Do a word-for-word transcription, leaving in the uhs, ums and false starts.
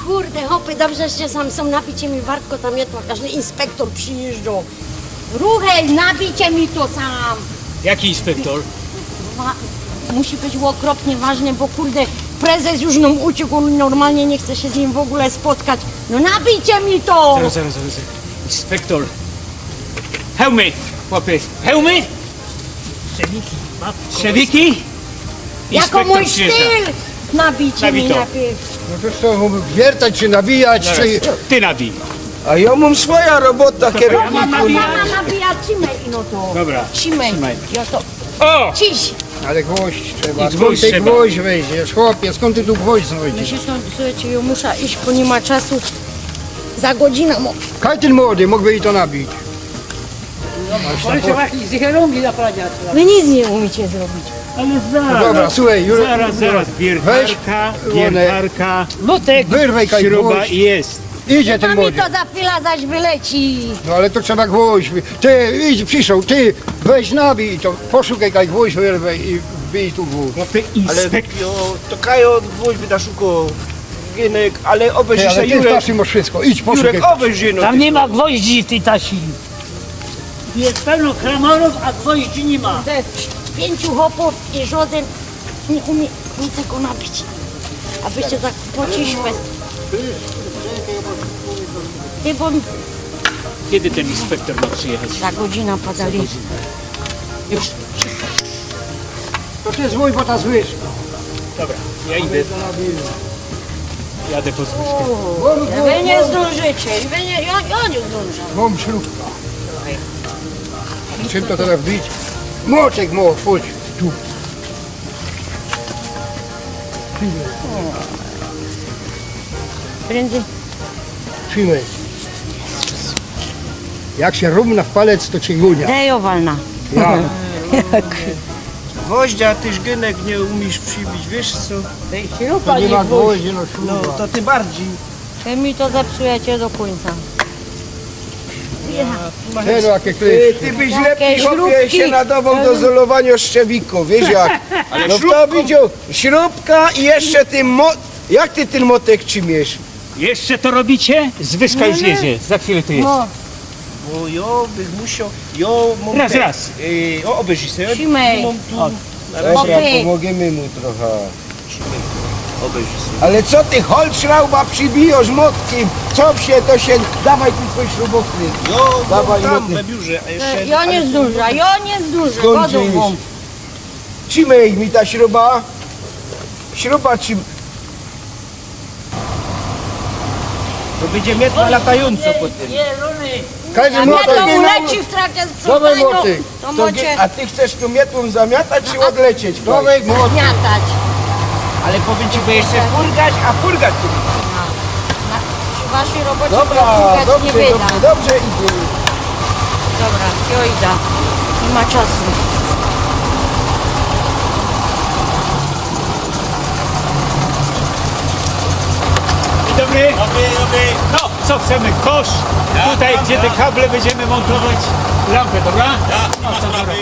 Kurde, chopy, dobrze, że sam sōm nabicie mi wartko tam miotła, aż inspektor przijyżdżo. Ruchej, nabicie mi to sam. Jaki inspektor? Wa-, musi być ôkropnie ważny, bo kurde, prezes już nōm uciekł, ôn normalnie niy chce sie z nim w ôgōle spotkać. No nabicie mi to! Zaraz, zaraz, zaraz. Inspektor. Hełmy, chopy, hełmy! Strzewiki. Jako mōj sztyl! Nabicie mi to. Nabicie mi najpierw. No to co, mōm wiertać czy nawijać, czy... Ty nawij. A jo mōm swoja robota, kierowniku. Mama nawija, trzimej ino to. Dobra. Trzimej. Trzimej. Jo to. O! Ciś. Ale gwoźdź trzeba. I gwoźdź trzeba. Skōnd ty gwoźdź weźmiesz, chopie? Skōnd ty tu gwoźdź znojdziesz? Myślę, że, słuchajcie, jo muszã iś, bo niy ma czasu. Za godzinã mōm. Kaj tyn młody, mōgłby i to nabić. Możecie właśnie z zicherungi naprawiać. Wy nic niy umiecie zrobić. Ale zaraz. No dobra, słuchaj, Jurek, zaraz, zaraz. Wiertarka, wiertarka. Młotek. Wyrwij kaj gwoźdź. Śruba jest. Idzie tyn młody. To za chwila zaś wyleci. No ale to trzeba gwoźdź. Ty, idź, Fiszol, ty, weź nabij to. Poszukej kaj gwoźdź, wyrwij i wbij tu gwoźdź. No ty inspek- Ale jo, to kaj ôd gwoźdź byda szukoł. Gierek, ale ôbejrzyj se, Jurek. Ty, ale ty w tasi mŏsz wszystko. Idź, poszukej. Jurek, ôbejrzyj, no. Tam niy ma gwoździ w tyj tasi. Jest pełno klamorōw, a gwoździ niy ma. Te pięciu chopōw i żŏdyn niy umie niczego nabić. A wy sie tak pociśmy. Ty, bo... Kiedy ten inspektor ma przijechać? Za godzinã padali. Za godzinã. Już. To ty zwōń, bo ta zwyżka. Dobra, ja idę. Jadę po zwyżkę. Wy niy zdōnżycie, wy niy, jo, jo niy zdōnżã. Mōm śrubka. Czym to teroz wbić? Młotek, mło-, chodź tu. Prędzej. Trzimej. Jak sie rōwna w palec, to ciã gōniã. Dej, owalna. Ja. Gwoździa tyż, Gierek, niy umisz przibić, wiysz co? Tej śruba niy ma gwoździ, no, śruba. No, to tym bardzij. Wy mi to zepsujecie do kōńca. Ty, no, jakie klejszki. Ty, ty byś lepij, chopie, sie nadowoł do zolowanio szczewikōw, wiysz jak? Ale no, kto widzioł? Śrubka i jeszcze tyn mo-, jak ty tyn motek trzimiesz? Jeszcze to robicie? Zwyżka już jedzie, za chwilę tu jest. No. Bo jo bych musioł, jo mōm... Raz, raz. Y, o, ôbejrzyj se, jo. Trzimej. Mōm tu. Dobra, pōmōgiymy mu trocha. Ôbejrzyj se. Ale co ty, Holzschrauba, przibijŏsz motkiym? Co sie, to sie, dawaj tu twōj śrubokręt. Jo, dawaj, tam we biurze, a jeszcze... Jo niy zdōnżã, jo niy zdōnżã. Skōnd gŏdōm wōm. Trzimej mi ta śruba. Śruba trzim- To bydzie mietła latajōnco potym. Kajdy młotek. Mietła uleci w trakcie sprzątaniu. Dawaj młotek. To mocie. A ty chcesz tu mietłōm zamiatać czy ôdlecieć? Dawaj młotek. Zamiatać. Ale powiym ci, bo jeszcze furgać, a furgać tu. No. Na, przi waszyj robocie furgać niy byda. Dobra, dobrze, dobrze, dobrze idzie. Dobra, jo ida. Niy ma czasu. Dzień dobry. Dobry, dobry. No, co chcemy? Kosz. Ja, tutaj, gdzie te kable będziemy montować. Lampy, dobra? Ja, niy ma sprawy.